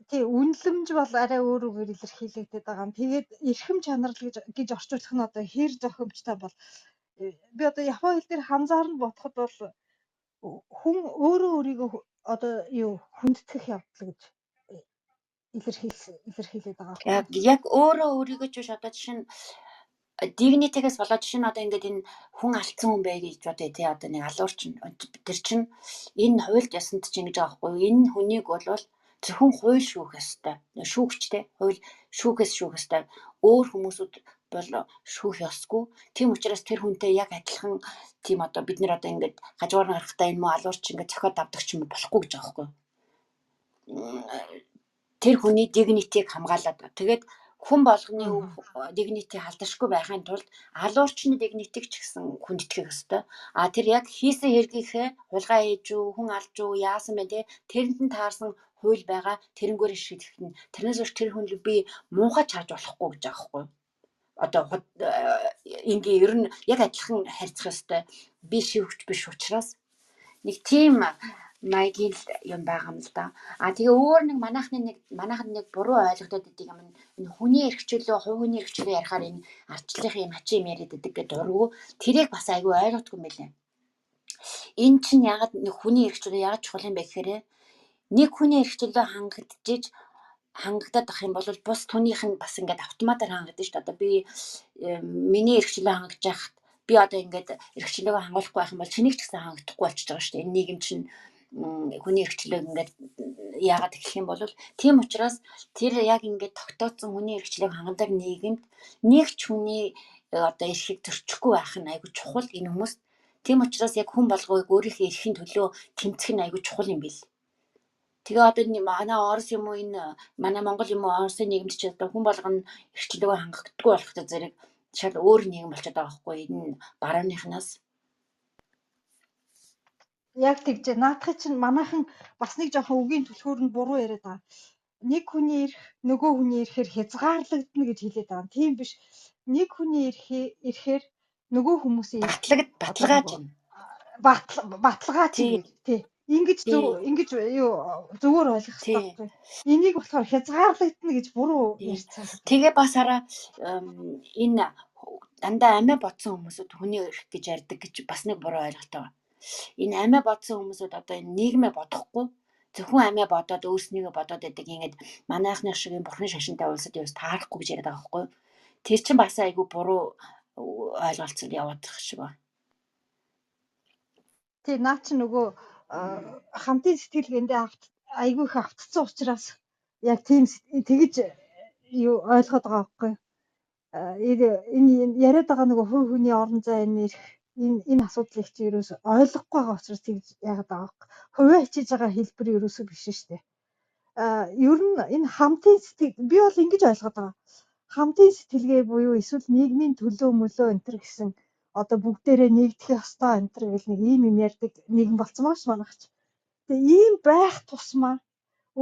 тий үнэлэмж бол арай өөр үгээр илэрхийлэгдээд байгаа юм. Тэгээд эрхэм чанар л гэж орчуулах нь одоо хэр зохимжтой бол би одоо Япон хэл дээр ханзаар нь бодоход бол хүн өөрөө өөрийгөө одоо юу хүндэтгэх явдал гэж илэрхийлээд байгаа байхгүй Яг яг өөрөө өөрийгөө ч биш, одоо жишээ нь dignity-гээс болоод, жишээ нь одоо ингээд энэ хүн алдсан хүн бай гэж бодъё тий, одоо нэг алуур чинь, тэр чинь энэ хуульд ёсонд чинь ингэж байгаа байхгүй юу? Энэ хүнийг болвол зөвхөн хууль шүүх ёстой. Шүүгчтэй хууль шүүхээс шүүх ёстой. Өөр хүмүүсүүд бол шүүх ёсгүй. Тийм учраас тэр хүнтэй яг адилхан тийм одоо бид нэр одоо ингээд хажуугаар нь гарахдаа энэ муу алуур чинь ингээд цохиод авдаг ч юм уу болохгүй гэж байгаа байхгүй юу? Тэр хүний dignity-г хамгаалаад, тэгээд хүн болгоны dignity халдашгүй байхын тулд алуурчны dignity-г ч гэсэн хүндэтгэх ёстой. А тэр яг хийсэн хэргийнхээ, хулгай хийж үү, хүн алж үү, яасан бэ те, тэрэнд нь таарсан хууль байгаа, тэрнгээрээ шийдэх нь. Тэрнээс биш тэр хүн би муухай чарж болохгүй гэж байгаа байхгүй юу? Одоо энгийн ер нь яг адилхан харьцах ёстой. Би шивгч биш учраас нэг тийм маягийн л юм байгаа юм л да. А тэгээ өөр нэг манайхны нэг манайханд нэг буруу ойлгодод идэг юм. Энэ хүний эрх чөлөө, хувь хүний эрх чөлөө ярихаар энэ ардчлалын юм хачин юм яриад идэг гэдэг дургу. Тэрийг бас айгүй ойлгодгүй юм байлээ. Энэ чинь ягаад нэг хүний эрх чөлөө ягаад чухал юм бэ гэхээр нэг хүний эрх чөлөө хангагдаад ах юм бол бус түүнийх нь бас ингээд автоматар хангагдана шүү дээ. Одоо би миний эрх чөлөө хангаж яхад би одоо ингээд эрх чөлөөгөө хангуулахгүй байх юм бол чинийг ч гэсэн хангагдахгүй болчихж байгаа шүү дээ. Энэ нийгэм чинь хүний эрх чөлөөг ингээд яагаад эхлэх юм бол тийм учраас тэр яг ингээд тогтооцсон хүний эрх чөлөөг хангадаг нийгэмд нэг ч хүний одоо эрхийг зөрчихгүй байх нь айгүй чухал энэ хүмүүст. Тийм учраас яг хүн болгоог өөрийнхөө эрхийн төлөө тэмцэх нь айгүй чухал юм бил. Тэгээ одоо манай Орос юм уу, энэ манай Монгол юм уу, Оросын нийгэмд ч одоо хүн болгоно эрх чөлөөгөө хангагддаггүй болохтой зэрэг шал өөр нийгэм болчиход байгаа байхгүй, энэ барууныхнаас. Яг тэгжээ. Наадхын чинь манайхан бас нэг жоохон үгийн түлхүүр нь буруу яриад байгаа. Нэг хүний эрх нөгөө хүний эрхээр хязгаарлагдана гэж хэлээд байгаа. Тийм биш. Нэг хүний эрхээр нөгөө хүмүүсийн эрх одоо Баталгааж нөгөө байна. Баталгаа чинь гэж тий. Ингэж зөв ингэж юу зөвөр ойлгох хэрэгтэй байхгүй. Энийг болохоор хязгаарлагдана гэж буруу ярьцсан. Тэгээ бас хараа, энэ дандаа амиа бодсон хүмүүсүүд хүний эрх гэж ярьдаг гэж бас нэг буруу ойлголт байгаа. Энэ амиа бодсон хүмүүсүүд одоо энэ нийгмээ бодохгүй, зөвхөн амиа бодоод, өөрснийгөө бодоод байдаг, ингээд манайхны шиг юм бурхны шашинтай улсад ерөөс таарахгүй гэж яриад байгаа байхгүй юу? Тэр чинь бас айгүй буруу ойлголцол яваад байх шиг байна. Тий, наа чи нөгөө хамтын сэтгэлгээндээ айгүй их автцсан учраас яг тийм тэгэж юу ойлгоод байгаа байхгүй юу? Энэ яриад байгаа нөгөө хувь хүний орон зай, энэ эрх, энэ асуудлыг чи ерөөс ойлгохгүй байгаа учраас тэгж яагаад байгаа байхгүй. Хувиа хичээж байгаа хэлбэр ерөөсөө биш шүү дээ. Ер нь энэ хамтын сэтгэл, би бол ингэж ойлгоод байгаа. Хамтын сэтгэлгээ буюу эсвэл нийгмийн төлөө мөлөө энэ төр гэсэн одоо бүгдээрээ нэгдэх ёстой энэ төр гэл нэг ийм юм ярьдаг нийгэм болцсон байгаа ш манайх ч. Тэгээ ийм байх тусмаа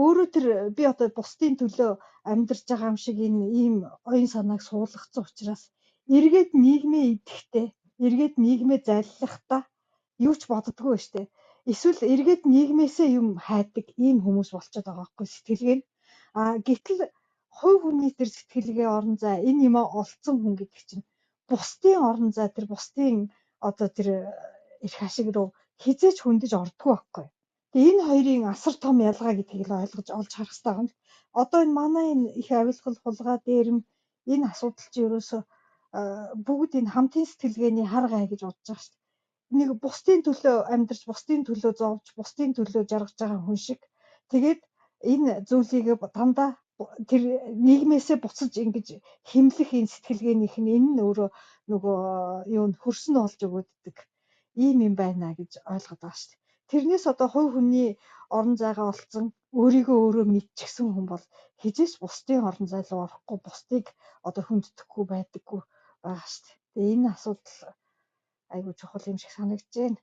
өөрөө тэр би одоо бусдын төлөө амьдарч байгаа юм шиг энэ ийм оюун санааг суулгацсан учраас эргээд нийгмээ идэхтэй, эргээд нийгмээ заллахдаа юу ч боддгоо штэ. Эсвэл эргээд нийгмээсээ юм хайдаг ийм хүмүүс болчиход байгаа байхгүй сэтгэлгээ нь. А гэтэл хувь хүний тэр сэтгэлгээ, орон зай энэ юмаа олцсон хүн гэдэг чинь бусдын орон зай, тэр бусдын одоо тэр эрх ашиг руу хизээч хөндөж ордгоо байхгүй. Тэгээ энэ хоёрын асар том ялгаа гэдгийг л ойлгож олж харах хэрэгтэй юм. Одоо энэ манай энэ их авилгал, хулгай, дээрэм энэ асуудал чинь ерөөсөө бүгд энэ хамтын сэтгэлгээний хар гай гэж бодож байгаа шүү дээ. Нэг бусдын төлөө амьдарч, бусдын төлөө зовж, бусдын төлөө жаргаж байгаа хүн шиг. Тэгээд энэ зүйлийг дандаа тэр нийгмээсээ буцаж ингэж химлэх энэ сэтгэлгээнийх нь энэ нь өөрөө нөгөө юу н хөрсөн олж өгөөддөг ийм юм байна гэж ойлгоод байгаа шүү дээ. Тэрнээс одоо хувь хүний орон зайгаа олцсон, өөрийгөө өөрөө мэдчихсэн хүн бол хизээч бусдын орон зай руу орохгүй, бусдыг одоо хүндэтгэхгүй байдаггүй байгаа шүү дээ. Тэгээ энэ асуудал айгүй чухал юм шиг санагдаж байна.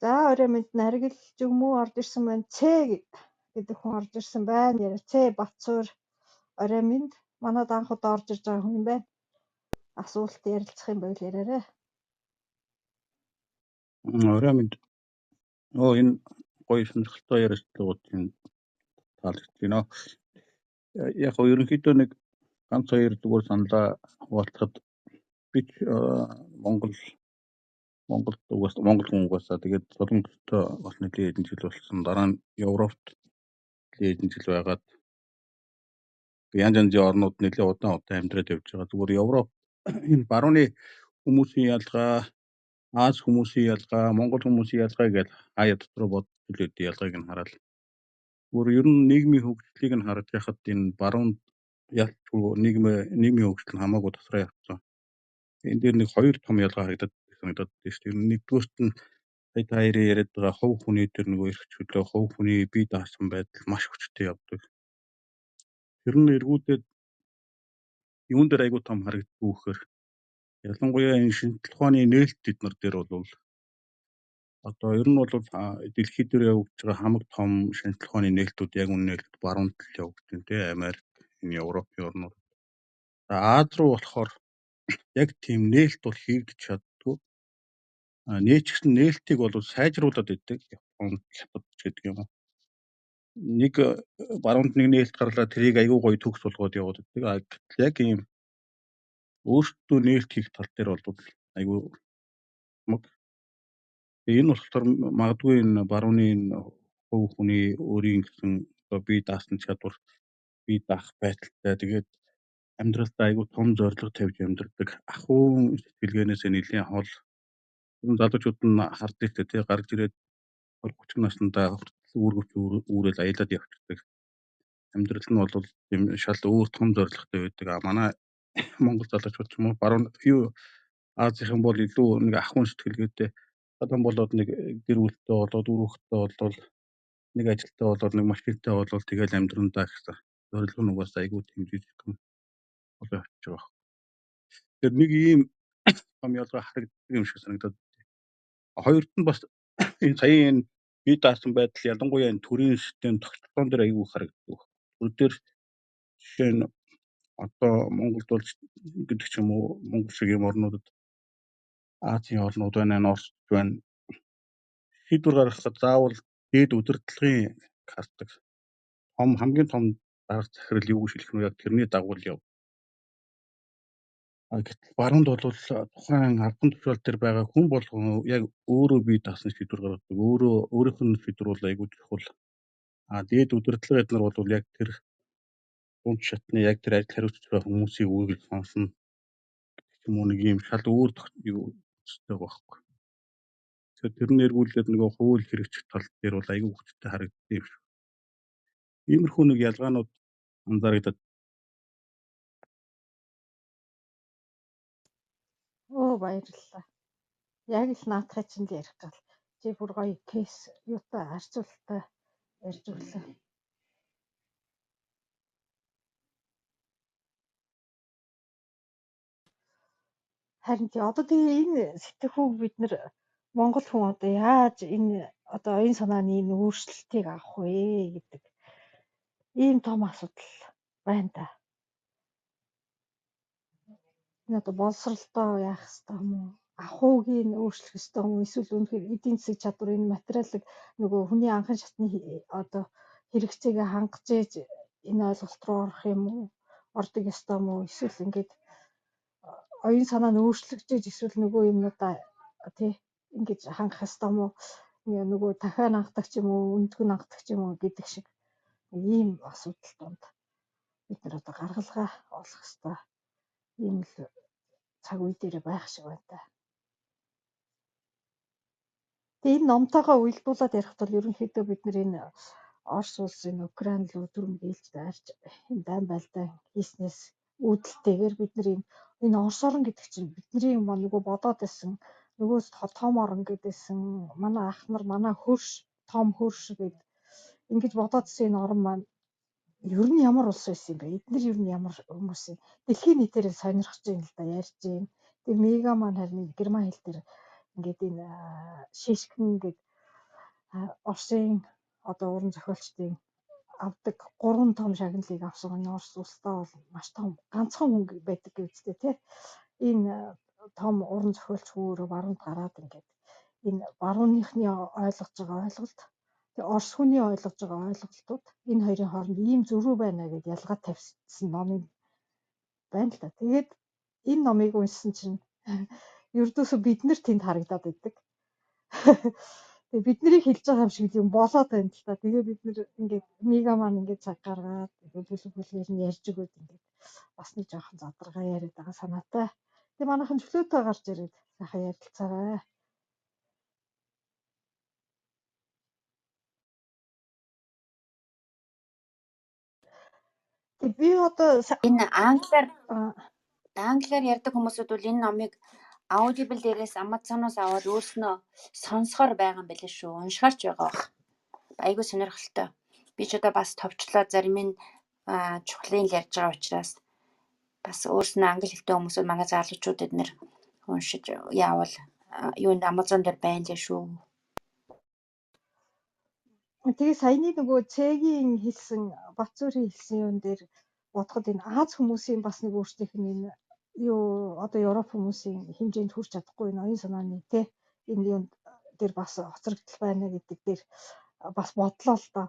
За, орой мэнд, Наргил Жигмүү орж ирсэн байна. Цэ гэдэг хүн орж ирсэн байна. Яриа Цэ Батцуур, орой мэнд, манад анх удаа орж ирж байгаа хүн юм байна. Асуулт ярилцах юм байвал яриарай. Орой мэнд. Оо, энэ гоё сонирхолтой ярилцлагууд юм таалагдж байна. Яг гоо ерөнхийдөө нэг ганц хоёр зүгээр саналаа хуваалцахад би ч Монгол Монголд угаас Монгол хүн угаасаа тэгээд Солонгостой бас нэлээд хэдэн жил болсон. Дараа нь Европт нэлээд хэдэн жил байгаад янз янзын орнууд нэлээд удаан удаан амьдраад явж байгаа. Зүгээр Европ энэ барууны хүмүүсийн ялгаа, Ази хүмүүсийн ялгаа, Монгол хүмүүсийн ялгаа гэж хаяа дотроо боддог л үүдээ ялгааг нь хараад. Зүгээр ер нь нийгмийн хөгжлийг нь харж байхад энэ баруунд ялчгүй нийгмийн хөгжил нь хамаагүй тасраа явцсан. Энэ дээр нэг хоёр том ялгаа харагдаад санагдаад байна шүү дээ. Ер нь нэгдүгээрт нь сая та хоёрын яриад байгаа хувь хүний тэр нөгөө эрх чөлөө, хувь хүний бие даасан байдал маш хүчтэй явдаг. Тэр нь эргүүдээд юун дээр айгүй том харагддаг вэхээр ялангуяа энэ шинжлэх ухааны нээлт эднэр дээр бол одоо ер нь бол дэлхий дээр явагдаж байгаа хамаг том шинжлэх ухааны нээлтүүд яг үнэ нээлт баруун талд явагдана тий Америк, энэ Европын орнууд. За Аз руу болохоор яг тийм нээлт бол хийгдэж чаддгүй. Нээчсэн нээлтийг бол сайжруулад идэг. Японд, Хятад ч гэдэг юм уу. Нэг баруунд нэг нээлт гарлаа тэрийг айгүй гоё төгс болгоод яваад идэг. А гэтэл яг ийм өөртөө нээлт хийх тал дээр бол айгүй мог. Энэ болохоор магадгүй энэ барууны энэ хувь хүний өөрийн гэсэн одоо бие даасан чадвар, бие даах байдалтай тэгээд амьдралдаа айгүй том зорилго тавьж амьдардаг. Ахуйн сэтгэлгээнээс нэлийн хол. Ер нь залуучууд нь хардаг шүү дээ тий гарч ирээд 20 30 наснда хүртэл үүргэвч үүрэл аялаад явчихдаг. Амьдрал нь бол юм шал өөр том зорилготой байдаг. А манай Монгол залуучууд ч юм уу баруун юу Азийнхан бол илүү нэг ахуйн сэтгэлгээтэй адам болоод нэг гэр бүлтэй болоод үр хөвгттэй болоод нэг ажилтаа болоод нэг машинтай болоод тэгэл амьдрандаа гэсэн зорилго нь угаасаа айгүй тийм жижигхэн болоо явчих байгаа. Тэгэхээр нэг ийм том ялгаа харагддаг юм шиг санагдаад. Хоёрт нь бас энэ саяын энэ бие даасан байдал ялангуяа энэ төрийн систем тогтолцоон дээр айгүй харагддаг. Төр дээр жишээ нь одоо Монголд бол гэдэг ч юм уу Монгол шиг юм орнуудад Азийн орнууд байна, Орос байна. Шийдвэр гаргахад заавал дээд удирдлагын гардаг. Том хамгийн том дарга захирал юу гэж хэлэх нь яг тэрний дагуу л яв. Гэтэл баруунд бол тухайн албан тушаал дээр байгаа хүн болгон яг өөрөө бие даасан шийдвэр гаргадаг. Өөрөө өөрийнх нь шийдвэр бол айгүй чухал. А дээд удирдлага эднэр бол яг тэр дунд шатны яг тэр ажил хариуцж байгаа хүмүүсийн үгийг сонсно гэх юм уу нэг юм шал өөр юу төстэй байхгүй. Тэгэхээр тэр нь эргүүлээд нөгөө хууль хэрэгжих тал дээр бол айгүй хүчтэй харагддаг юм шиг. Иймэрхүү нэг ялгаанууд анзаарагдаад. Өө баярлалаа. Яг л наадхыг чинь л ярих гал. Чи бүр гоё кейс юутай харьцуулалттай ярьж өглөө. Харин тий одоо тэгээ энэ сэтгхүүг бид нар Монгол хүн одоо яаж энэ одоо оюун санааны энэ өөрчлөлтийг авах вэ гэдэг ийм том асуудал байна да. Энэ одоо боловсролдоо яах ёстой юм уу? Ахуйг нь өөрчлөх ёстой юм уу? Эсвэл үнэхээр эдийн засаг чадвар энэ материалыг нөгөө хүний анхан шатны одоо хэрэгцээгээ хангаж ээж энэ ойлголт руу орох юм уу? Ордог ёстой юм уу? Эсвэл ингээд оюун санаа нь өөрчлөгдөж эсвэл нөгөө юмнуудаа тий ингэж хангах ёстой юм уу? Нөгөө дахиад хангадаг ч юм уу, өндгөн хангадаг ч юм уу гэдэг шиг ийм асуудал донд бид нар одоо гаргалгаа олох ёстой ийм л цаг үе дээр байх шиг байна та. Тэгээ энэ номтойгоо уялдуулаад ярих бол ерөнхийдөө бид нар энэ Орос улс энэ Украин руу түрэмгийлж дайрч энэ дайн байлдаан хийснээс үүдэлтэйгээр бид нар энэ Орос орн гэдэг чинь бидний юм нөгөө бодоод байсан нөгөө том орн гэдээсэн манай ах нар манай хөрш том хөрш гэд ингэж бодоод байсан энэ орн маань ер нь ямар улс байсан юм бэ? Эднэр ер нь ямар хүмүүс юм? Дэлхийн нийтээр сонирхож байна л да ярьж байна. Тэгээ мега маань харин герман хэл дээр ингээд энэ шишгэн гэд Оросын одоо уран зохиолчдын авдаг гурван том шагналыг авсан энэ Орос улсдаа бол маш том ганцхан хүн байдаг гэвчтэй тий. Энэ том уран зохиолч хүн өөрөө баруунд гараад ингээд энэ барууныхны ойлгож байгаа ойлголт тэгээ Орос хүний ойлгож байгаа ойлголтууд энэ хоёрын хооронд ийм зөрүү байна гэд ялгаа тавьсан ном юм байна л да. Тэгээд энэ номыг уншсан чинь Ердөөсөө бид нар тэнд харагдаад байдаг. Тэгээ бидний хэлж байгаа юм шиг юм болоод байна л та. Тэгээ бид нэр ингээд мега маань ингээд цаг гаргаад тэгээд төлөв бүлгээр нь ярьж өгөөд ингээд бас нэг жоохон задаргаа яриад байгаа санаатай. Тэгээ манайхан чөлөөтэй гарч ирээд сайхан ярилцаарай. Тэг би одоо Энэ англиар ярьдаг хүмүүсүүд бол энэ номыг Audible дээрээс Amazon-оос аваад өөрснөө сонсохоор байгаа юм билээ шүү. Уншихаар ч байгаа бах. Айгуу сонирхолтой. Би ч одоо бас товчлоо зарим нь чухлын л ярьж байгаа учраас бас өөрснөө англи хэлтэй хүмүүсүүд манай залуучууд эднэр уншиж яавал юунд Amazon дээр байна лээ шүү. Тэгээ саяны нөгөө Цэгийн хэлсэн, Батзуурийн хэлсэн юун дээр бодоход энэ Аз хүмүүсийн бас нэг өөрсдийнх нь энэ юу одоо Европ хүмүүсийн хэмжээнд хүрч чадахгүй энэ оюун санааны те энэ юунд дээр бас хоцрогдол байна гэдэг дээр бас бодлоо л доо.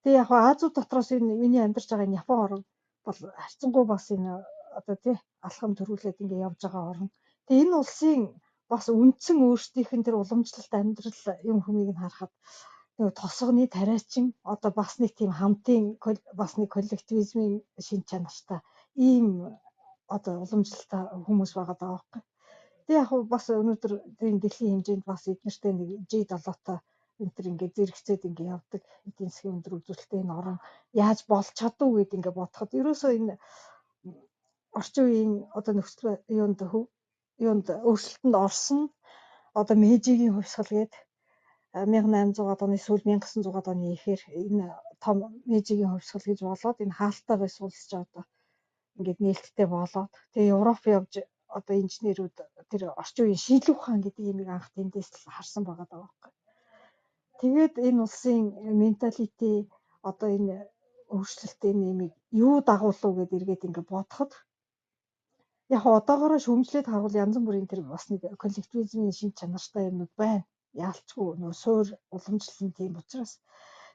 Тэгээ яг Азууд дотроос энэ миний амьдарч байгаа энэ Япон орн бол харьцангуй бас энэ одоо тий алхам төрүүлээд ингээ явж байгаа орн. Тэгээ энэ улсын бас үндсэн өөрсдийнх нь тэр уламжлалт амьдрал юм хүмийг нь харахад нэг тосгоны тариачин одоо бас нэг тийм хамтын бас нэг коллективизмын шин чанартай ийм одоо уламжлалтай хүмүүс байгаа даа байхгүй. Тэгээ яг бас өнөөдөр тийм дэлхийн хэмжээнд бас эднэртэй нэг G7-той энэ төр ингээд зэрэгцээд ингээд явдаг эдийн засгийн өндөр үзүүлэлттэй энэ орн яаж болж чадав гэд ингээд бодоход ерөөсөө энэ орчин үеийн одоо нөхцөл юунд юунд өөрчлөлтөнд орсон одоо Мэйжигийн хувьсгал гээд 1800-аад оны сүүл 1900-аад оны ихээр энэ том Мэйжигийн хувьсгал гэж болоод энэ хаалттай байсан улс ч одоо ингээд нээлттэй болоод тэгээ Европ явж одоо инженерүүд тэр орчин үеийн шинжлэх ухаан гэдэг юмыг анх тэндээс л харсан байгаа даа байхгүй. Тэгээд энэ улсын менталити одоо энэ өөрчлөлтийн нэмийг юу дагуулв гэд эргээд ингээд бодоход яг одоогоороо шүүмжлээд харвал янз бүрийн тэр бас нэг коллективизмын шин чанартай юмнууд байна. Яалчгүй нөө суур уламжлал нь тийм учраас.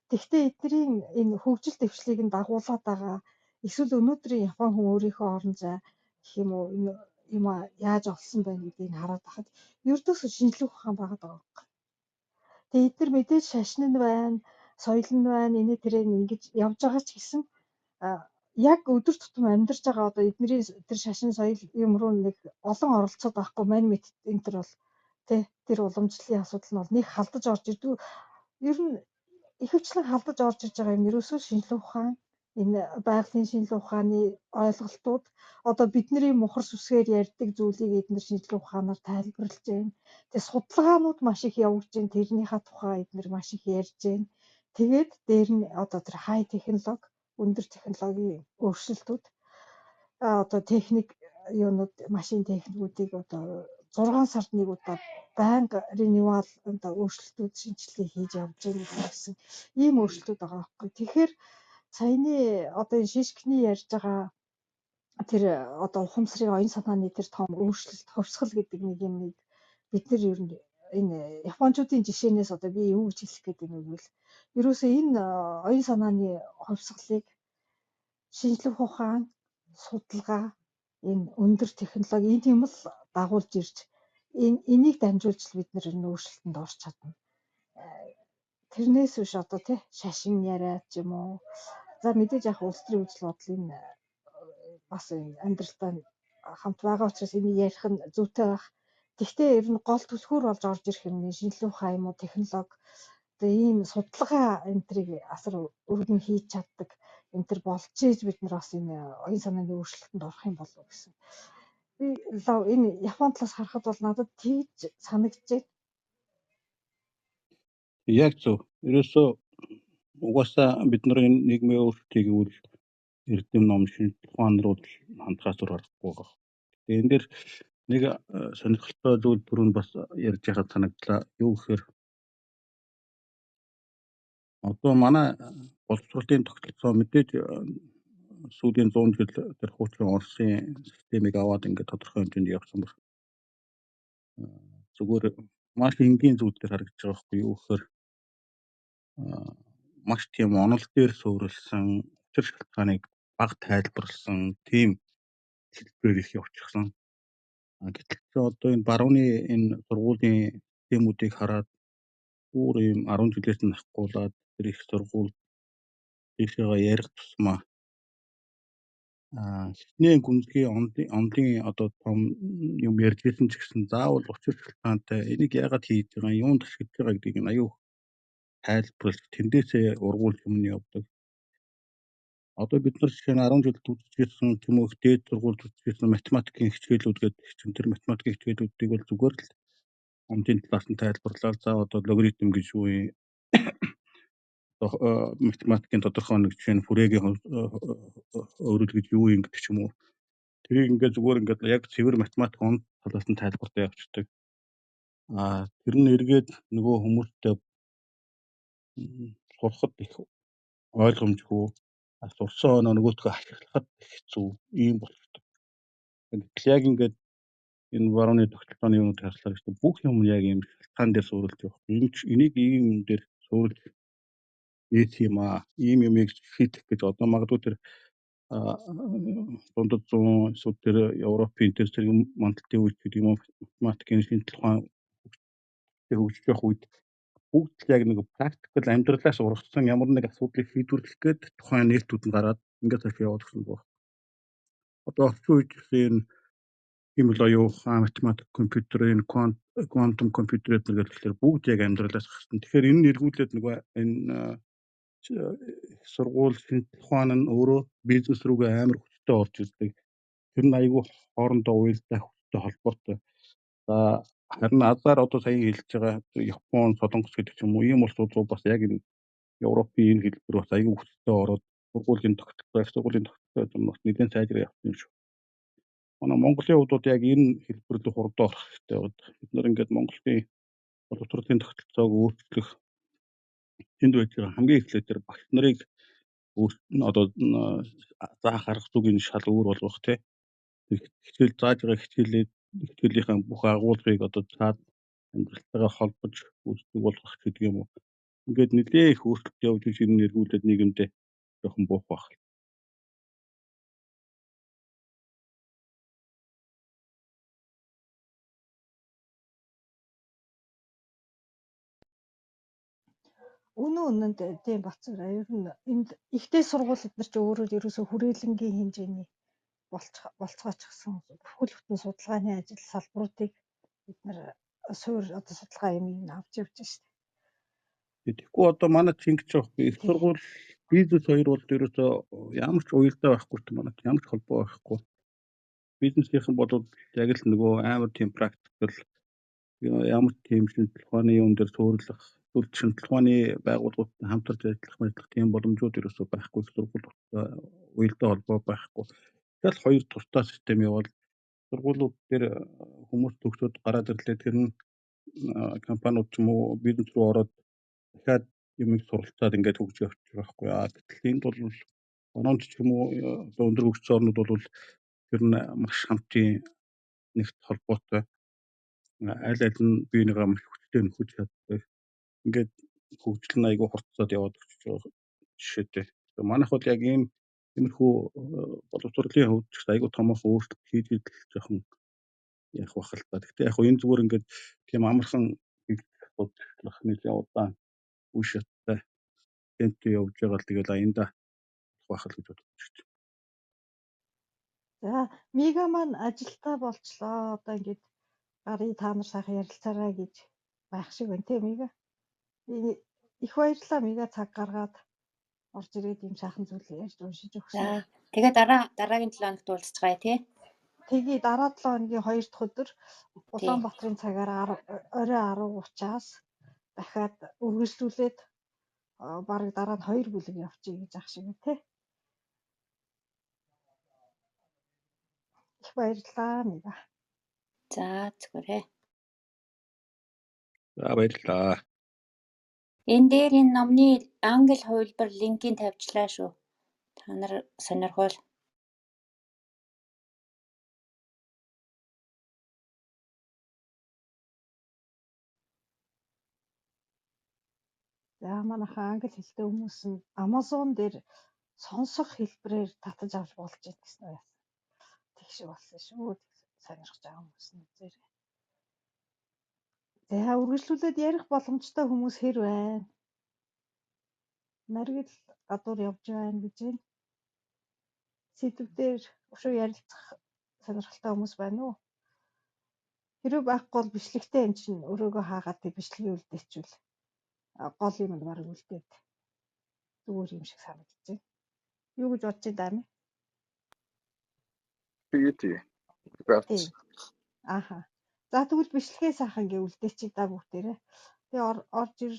Тэгвэл эднэрийн энэ хөгжил дэвшлийг нь дагуулад байгаа эсвэл өнөөдрийн Япон хүн өөрийнхөө орон зай гэх юм уу энэ юм яаж олсон байна гэдгийг хараад байхад ердөөсөө шинжлэх ухаан байгаа даа. Тэгээ эдгээр мэдээж шашин нь байна, соёл нь байна, энэ тэрэг ингэж явж байгаа ч гэсэн яг өдөр тутам амьдарч байгаа одоо эднэрийн тэр шашин соёл юм руу нэг олон оролцоод байхгүй мань мэт энэ төр бол тэ тэр уламжлалын асуудал нь бол нэг халдаж орж ирдэг. Ер нь ихэвчлэн халдаж орж иж байгаа юм ерөөсөө шинжлэх ухаан энэ байгалийн шинжлэх ухааны ойлголтууд одоо бидний мухар сүсгээр ярьдаг зүйлийг эднэр шинжлэх ухаанаар тайлбарлаж байна. Тэгээ судалгаанууд маш их явагдаж байна. Тэрнийхээ тухай эднэр маш их ярьж байна. Тэгээд дээр нь одоо тэр хай технологи, өндөр технологийн өөрчлөлтүүд одоо техник юунууд машин техникүүдийг одоо 6 сард нэг удаа байнга ренювал одоо өөрчлөлтүүд шинжилгээ хийж явж байгаа гэсэн ийм өөрчлөлтүүд байгаа байхгүй. Тэгэхээр саяны одоо энэ шишгний ярьж байгаа тэр одоо ухамсарын оюун санааны тэр том өөрчлөлт хувьсгал гэдэг нэг юм нэг бид нар ер нь энэ японочдын жишээнээс одоо би юу гэж хэлэх гээд байна вэ гэвэл ерөөсөө энэ оюун санааны хувьсгалыг шинжлэх ухаан, судалгаа, энэ өндөр технологи энэ юм л дагуулж ирж энэ энийг дамжуулж л бид нэр энэ өөрчлөлтөнд орж чадна. Тэрнээс биш одоо тий шашин яриа ч юм уу. За мэдээж яг улс төрийн үзэл бодлын бас амьдралтай хамт байгаа учраас энийг ярих нь зүйтэй байх. Тэгвэл ер нь гол түлхүүр болж орж ирэх юм нь шинжлэх ухаан юм уу технологи одоо ийм судалгаа энэ тэрийг асар өргөн хийж чаддаг энэ төр болж ийж бид нар бас энэ оюун санааны өөрчлөлтөнд орох юм болов уу гэсэн. Би лав энэ Япон талаас харахад бол надад тэгж санагдчихэв. Яг зөв. Ерөөсөө угаасаа бид нар энэ нийгмийн өөрчлөлтийг гэвэл эрдэм ном шинжлэх ухаан руу л хандхаас өөр аргагүй байгаа. Тэгээ энэ дээр нэг сонирхолтой зүйл түрүүнд бас ярьж байхад санагдлаа. Юу гэхээр одоо манай боловсролын тогтолцоо мэдээж сүүлийн 100 жил тэр хуучин Оросын системийг аваад ингээд тодорхой хэмжээнд явсан баг. Зүгээр маш энгийн зүйл дээр харагдаж байгаа байхгүй юу гэхээр маш тийм онол дээр суурилсан учир шалтгааныг бага тайлбарласан тийм хэлбэрээр их явчихсан. Гэтэл чи одоо энэ барууны энэ сургуулийн системүүдийг хараад бүр ийм 10 жилээс нь ахгуулаад тэр их сургууль тийшээгээ ярих тусмаа хичнээн гүнзгий онлын одоо том юм ярьж байсан ч гэсэн заавал учир шалтгаантай энийг яагаад хийж байгаа, юунд ашиглаж байгаа гэдгийг нь аюу тайлбарлаж тэндээсээ ургуулж юм явдаг. Одоо бид нар жишээ нь 10 жил үзчихсэн ч юм уу их дээд сургуульд үзчихсэн математикийн хичээлүүд гэдэг чинь тэр математикийн хичээлүүдийг бол зүгээр л онлын талаас нь тайлбарлаад за одоо логаритм гэж юу юм, математикийн тодорхой нэг жишээ нь Фүрегийн өөрөл гэж юу юм гэдэг ч юм уу. Тэрийг ингээд зүгээр ингээд яг цэвэр математик он талаас нь тайлбартай явчихдаг. Тэр нь эргээд нөгөө хүмүүстэй сурахад их ойлгомжгүй, сурсан оноо нөгөөдхөө ашиглахад их хэцүү ийм болчихдог. Гэтэл яг ингээд энэ барууны тогтолцооны юмнууд харахаар гэсэн бүх юм яг ийм шалтгаан дээр суурилж явах. Энэ энийг ийм юм дээр суурилж нийт юм аа. Ийм юмыг шийдэх гэж одоо магадгүй тэр дундад зуун эсвэл тэр Европын тэр зэрэг мандалтын үед гэдэг юм уу математикийн шинжлэх ухаан хөгжиж явах үед бүгд л яг нэг практикал амьдралаас ургасан ямар нэг асуудлыг шийдвэрлэх гээд тухайн нээлтүүд нь гараад ингээд цааш яваад гисэн баг. Одоо орчин үед энэ хиймэл оюун ухаан, математик, компьютер, энэ квантум компьютер гэдэг тэгэхээр бүгд яг амьдралаас гарсан. Тэгэхээр энэ нь эргүүлээд нөгөө энэ сургууль шинжлэх ухаан нь өөрөө бизнес рүүгээ амар хүчтэй орж ирдэг. Тэр нь айгүй хоорондоо уялдаа хүчтэй холбоотой. За харин азар одоо сая хэлж байгаа Япон, Солонгос гэдэг ч юм уу ийм улсууд руу бас яг энэ Европын энэ хэлбэр бас айгүй хүчтэй ороод сургуулийн тогтолцоо, их сургуулийн тогтолцоо гэдэг нь бас нэлээд сайжраа явсан юм шиг. Манай Монголын хувьд бол яг энэ хэлбэр рүү хурдан орох хэрэгтэй байна. Бид нар ингээд Монголын боловсролын тогтолцоог өөрчлөх тэнд байж байгаа хамгийн эхлээд тэр багш нарыг одоо заах арга зүйн шал өөр болгох тий. Хичээл зааж байгаа хичээлээ хичээлийнхаа бүх агуулгыг одоо цаад амьдралтайгаа холбож үздэг болгох гэдэг юм уу. Ингээд нэлээ их өөрчлөлт явж иж энэ эргүүлээд нийгэмдээ жоохон буух байх. Үнэн үнэнд тийм Бацар ер нь энд ихтэй сургууль эднэр чи өөрөө ерөөсөө хүрээлэнгийн хэмжээний болцгоочихсон бүхэл бүтэн судалгааны ажил салбаруудыг бид нар суур одоо судалгаа юм авч явж шít. Тэгэхгүй одоо манай ч ингэж байгаа их сургууль бизнес хоёр бол ерөөсөө ямар ч уялдаа байхгүй ч манай ямар ч холбоо байхгүй. Бизнесийнхэн бол яг л нөгөө амар тийм практикал ямар тийм шинжлэх ухааны юм дээр суурилах, эсвэл шинжлэх ухааны байгууллагуудтай хамтарч ажиллах тийм боломжууд ерөөсөө байхгүй, их сургуулиудтай уялдаа холбоо байхгүй. Тэгэл хоёр тусдай систем явбал сургуулиуд дээр хүмүүс төгсөөд гараад ирлээ тэр нь компаниуд ч юм уу бизнес рүү ороод дахиад юмыг суралцаад ингээд хөгжиж явчих байхгүй яа. Гэтэл энд бол оноонд ч юм уу одоо өндөр хөгжсөн орнууд бол тэр нь маш хамтын нэгт холбоотой аль аль нь биенийгээ маш хүчтэй нөхөж чаддаг. Ингээд хөгжил нь айгүй хурцсаад яваад өчөж байгаа жишээтэй. Манайх бол яг ийм иймэрхүү боловсролын хувьд ч айгүй томоохон өөрчлөлт хийж идэл жоохон яах бах л та. Гэхдээ яг хөө энэ зүгээр ингээд тийм амархан хийх нэлээд удаан үе шаттай темптэй явж байгаа л тэгэл аянда байх л гэж бодож байна. За Мига маань ажилтаа болчлоо. Одоо ингээд гарын та нар сайхан ярилцаарай гэж байх шиг байна те Мига. Их баярлалаа Мига цаг гаргаад орж ирээд ийм сайхан зүйл ярьж уншиж өгсөн. За тэгээ дараагийн 7 хоногт уулзцгаая тий. Тэгээ дараа 7 хоногийн 2 дахь өдөр Улаанбаатарын цагаар орой 10:30-аас дахиад үргэлжлүүлээд бараг дараа нь 2 бүлэг явчих гэж ах шиг тий. Их баярлалаа Мига. За зүгээрээ. За баярлалаа. Энэ дээр энэ номны англи хувилбар линкийг тавьчлаа шүү. Та нар сонирхвол. За манайхаа англи хэлтэй хүмүүс нь Amazon дээр сонсох хэлбэрээр татаж авч болж байна гэсэн үү? Тэгш болсон шүү. Сонирхож байгаа хүмүүс нь үзээрэй. За, үргэлжлүүлээд ярих боломжтой хүмүүс хэр байна? Наргил гадуур явж байна гэж байна. Сэдэв дээр өшөө ярилцах сонирхолтой хүмүүс байна уу? Хэрвээ байхгүй бол бичлэгтэй эн чинь өрөөгөө хаагаад тэг бичлэгээ үлдээчихвэл гол юм нь бараг үлдээд зүгээр юм шиг санагдаж байна. Юу гэж бодож байна, Дами? Тэгээ тий. Тийм. Ааха. За, тэгвэл бичлэгээ сайхан гээ үлдээчихье да бүгдээрээ. Тэгээ орж ир